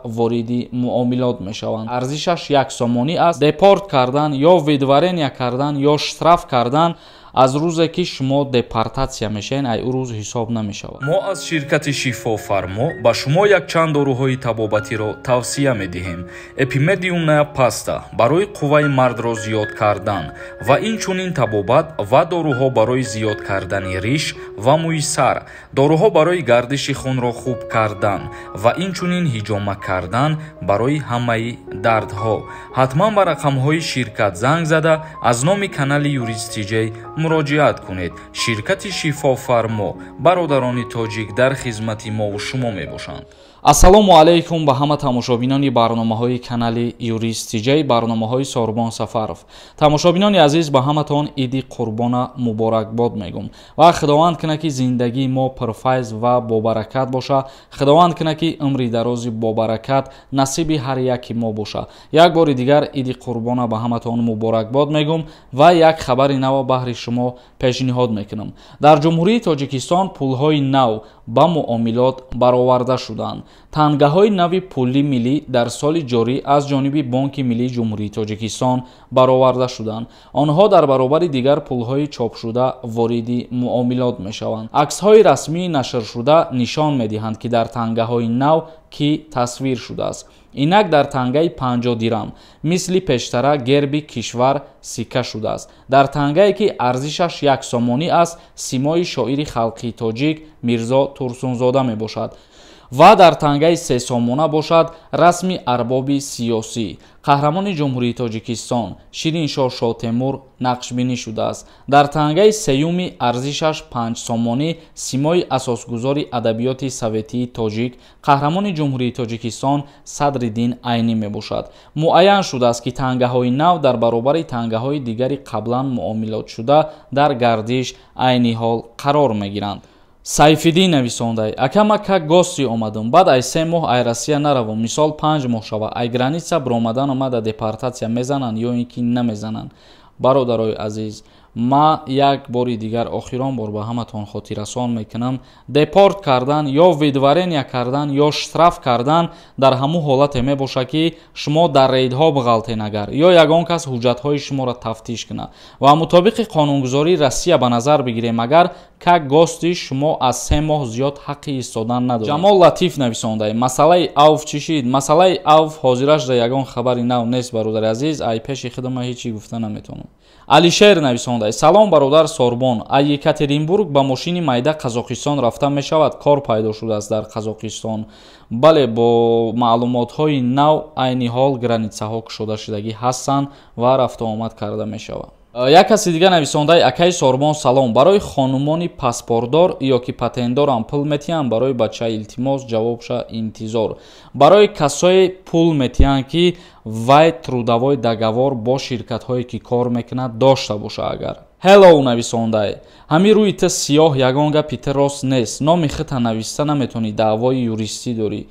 Вориди муомилот мешаванд. Арзишаш 1 сомонӣ аст. Депорт кардан ё выдворения кардан ё штраф кардан аз рӯзе, ки шумо депортатсия мешавед, ай ӯ рӯз ҳисоб намешавад. Мо аз ширкати «Шифофармо» ба шумо якчанд доруҳои табобатиро тавсия медиҳем: эпимедиумная паста барои қувваи мардро зиёд кардан ва инчунин табобат ва доруҳо барои зиёд кардани риш ва мӯи сар, доруҳо барои гардиши хунро хуб кардан ва инчунин ҳиҷома кардан барои ҳамаи дардҳо. Ҳатман ба рақамҳои ширкат занг зада, аз номи канали Юрист Тиҷей муроҷиат кунед. Ширкати «Шифофармо», бародарони тоҷик дар хизмати мову шумо мебошанд. Ассалому алайкум ба ҳама тамошобинони барномаҳои канали Юрист Тиҷей, барномаҳои Сорбон Сафаров. Тамошобинони азиз, ба ҳаматон Иди Қурбона муборакбод мегӯм ва Худованд кунад, ки зиндагии мо пурфайз ва бобаракат боша. Худованд кунад, ки умри дарози бобаракат насиби ҳар яки мо боша. Як бори дигар Иди Қурбона ба ҳаматон муборакбод мегӯм ва як хабари нава баҳри шумо пешниҳод мекунам. Дар Ҷумҳурии Тоҷикистон пулҳои нав ба муомилот бароварда шуданд. Тангаҳои нави пули миллӣ дар соли ҷорӣ аз ҷониби Бонки миллии Ҷумҳурии Тоҷикистон бароварда шуданд. Онҳо дар баробари дигар пулҳои чопшуда вориди муомилот мешаванд. Аксҳои расмии нашршуда нишон медиҳанд, ки дар тангаҳои нав кӣ тасвир шудааст. Инак, дар тангаи 50 дирам мисли пештара герби кишвар сикка шудааст. Дар тангае, ки арзишаш 1 сомонӣ аст, симои шоири халқии тоҷик Мирзо Турсунзода мебошад ва дар тангаи 3 сомона бошад, расми арбоби сиёсӣ, қаҳрамони Ҷумҳурии Тоҷикистон Шириншоҳ Шотемур нақшбинӣ шудааст. Дар тангаи сеюми арзишаш 5 сомонӣ симои асосгузори адабиёти советии тоҷик, қаҳрамони Ҷумҳурии Тоҷикистон Садриддин Айнӣ мебошад. Муайян шудааст, ки тангаҳои нав дар баробари тангаҳои дигари қаблан муомилотшуда дар гардиш айни ҳол қарор мегиранд. Сайфиддин нависондай: «Ака, ма как гости омадам, баъд ай 3 моҳ ай Россия наравам, мисол, 5 моҳ шава, ай граница биромадан омада, депортатсия мезананд ё ин ки намезананд?» Бародарои азиз, ма як бори дигар, охирон бор ба ҳаматон хотиррасон мекунам: депорт кардан ё выдворения кардан ё штраф кардан дар ҳамун ҳолате мебошад, ки шумо дар рейдҳо биғалтен, агар ё ягон кас ҳуҷҷатҳои шуморо тафтиш кунад. Ва мутобиқи қонунгузории Россия, ба назар бигирем, агар как гости, шумо аз 3 моҳ зиёд ҳаққи истодан надоред. Ҷамол Латиф нависондай: «Масъалаи АУФ чӣ шид?» Масъалаи АУФ ҳозираш да ягон хабари нав нест, бародари азиз, ай пеши худама ҳечи гуфта наметавонам. Алишер нависондай: «Салом, бародар Сорбон, ай Екатеринбург ба мошини майда Қазоқистон рафта мешавад? Кор пайдо шудааст дар Қазоқистон». Бале, бо маълумотҳои нав айни ҳол границаҳо кушодашудагӣ ҳастанд ва рафтуомад карда мешавад. Як каси дига нависондай: «Акаи Сорбон, салом, барои хонумони паспортдор ё ки патентдорам пул метиҳам барои бача? Илтимос, ҷавобша интизор». Барои касое пул метиҳанд, ки вай трудовой договор бо ширкатҳое, ки кор мекунад, дошта боша. Агар Hello нависондай: «Ҳамин рӯи ту сиёҳ, ягон гапи ту рост нест, номи худта нависта наметавонӣ, даъвои юристӣ дорӣ».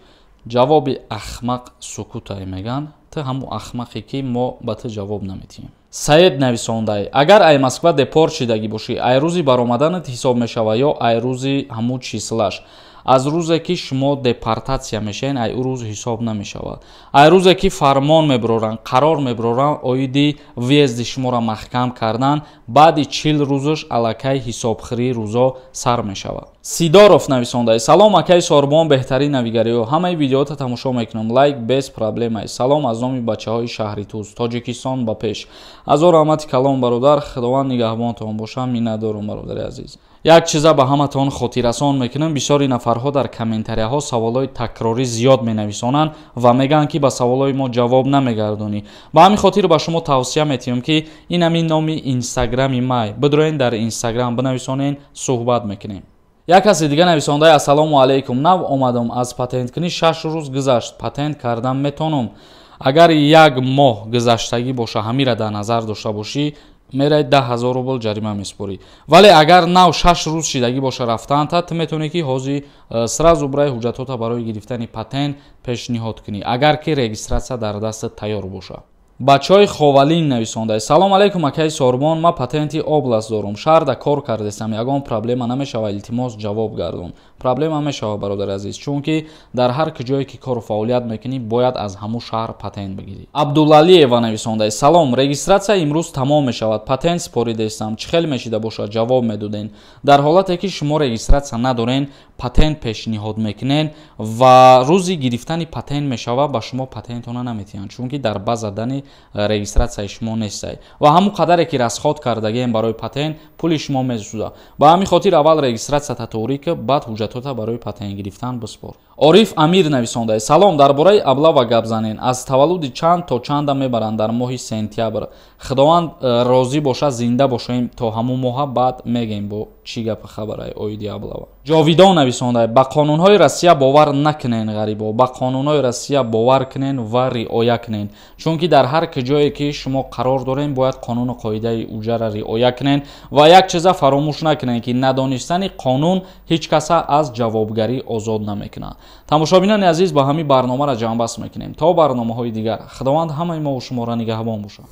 Ҷавоби ахмақ сукутай, меган. Ту ҳамун ахмақе, ки мо ба ту ҷавоб наметиҳем. Саед нависондай: «Агар ай Москва депорт шидагӣ бошӣ, ай рӯзи баромаданат ҳисоб мешава ё ай рӯзи ҳамун числаш?» Аз рӯзе, ки шумо депортатсия мешавед, ай ӯ рӯз ҳисоб намешавад. Ай рӯзе, ки фармон мебароранд, қарор мебароранд оиди въезди шуморо маҳкам кардан, баъди 40 рӯзаш аллакай ҳисобхӯрии рӯзо сар мешавад. Сидоров нависондай: «Салом, акаи Сорбон, беҳтарин навигариҳо, ҳамаи видеота тамошо мекунам, лайк без проблемай. Салом аз номи бачаҳои шаҳри Туз, Тоҷикистон ба пеш». Азор раҳмати калом, бародар, Худованд нигаҳбонтон бошам. Миннатдорум, бародари азиз. Як чиза ба ҳаматон хотиррасон мекунам: бисёри нафарҳо дар комментарияҳо саволҳои такрорӣ зиёд менависонанд ва мегӯянд, ки ба саволҳои мо ҷавоб намегардонӣ. Ба ҳамин хотир ба шумо тавсия метиҳам, ки ин ҳамин номи Инстаграми май, бидроен, дар Инстаграм бинависонен, суҳбат мекунем. Як каси дига нависондаи: «Ассалому алайкум, нав омадам аз патенткунӣ, 6 рӯз гузашт, патент кардан метонам?» Агар як моҳ гузаштагӣ боша, ҳамира дар назар дошта бошӣ, мерай, 10 000 рубл ҷарима месупорӣ. Вале агар нав 6 рӯз шидагӣ боша рафтаанта, ту метавонӣ, ки ҳозир сразу бирай, ҳуҷҷатҳота барои гирифтани патент пешниҳод кунӣ, агар ки регистрация дар дастат тайёр боша. Бачаҳои Ховалин нависонда: салом алейкум, акаи Сорбон, ман патенти област дорум, шаҳрда кор кардестам, ягон проблема намешава? Илтимос, ҷавоб гардон. Проблема мешава, бародари азиз, чунки дар ҳар куҷое ки кору фаъолият мекунӣ, бояд аз ҳамун шаҳр патент бигирӣ. Абдулалиева нависонда: салом, регистрация имрӯз тамом мешавад, патент супоридестам, чӣ хел мешида бошад, ҷавоб медоден. Дар ҳолате ки шумо регистрация надорен, патент пешниҳод мекунен ва рӯзи гирифтани патент мешава, ба шумо патентона наметиҳанд, чунки дар база данных регистрация и шумо нестай ва ҳамун қадаре ки расход кардагием барои патент, пули шумо месӯзад. Ба ҳамин хотир аввал регистрация та тоғрӣ ки, баъд ҳуҷҷатота барои патент гирифтан биспор. Ориф Амир нависонда: салом, дар бораи облава гап занен, аз таваллуди чанд то чанда мебаранд дар моҳи сентябр? Худованд розӣ бошад, зинда бошем то ҳамун моҳа, баъд мегем бо чӣ гапа хабарай оиди облава. Ҷовидон нависонда: ба қонунҳои Россия бовар накунен, ғарибо, ба қонунҳои Россия бовар кунен ва риоя кунен, чунки дар ҳар куҷое ки шумо қарор дорен, бояд қонуну қоидаи уҷара риоя кунен ва як чиза фаромӯш накунен, ки надонистани қонун ҳеҷ каса аз ҷавобгарӣ озод намекунад. Тамошобинони азиз, ба ҳамин барномаро ҷамъбаст мекунем. То барномаҳои дигар, Худованд ҳамаи мову шуморо нигаҳбон бошад.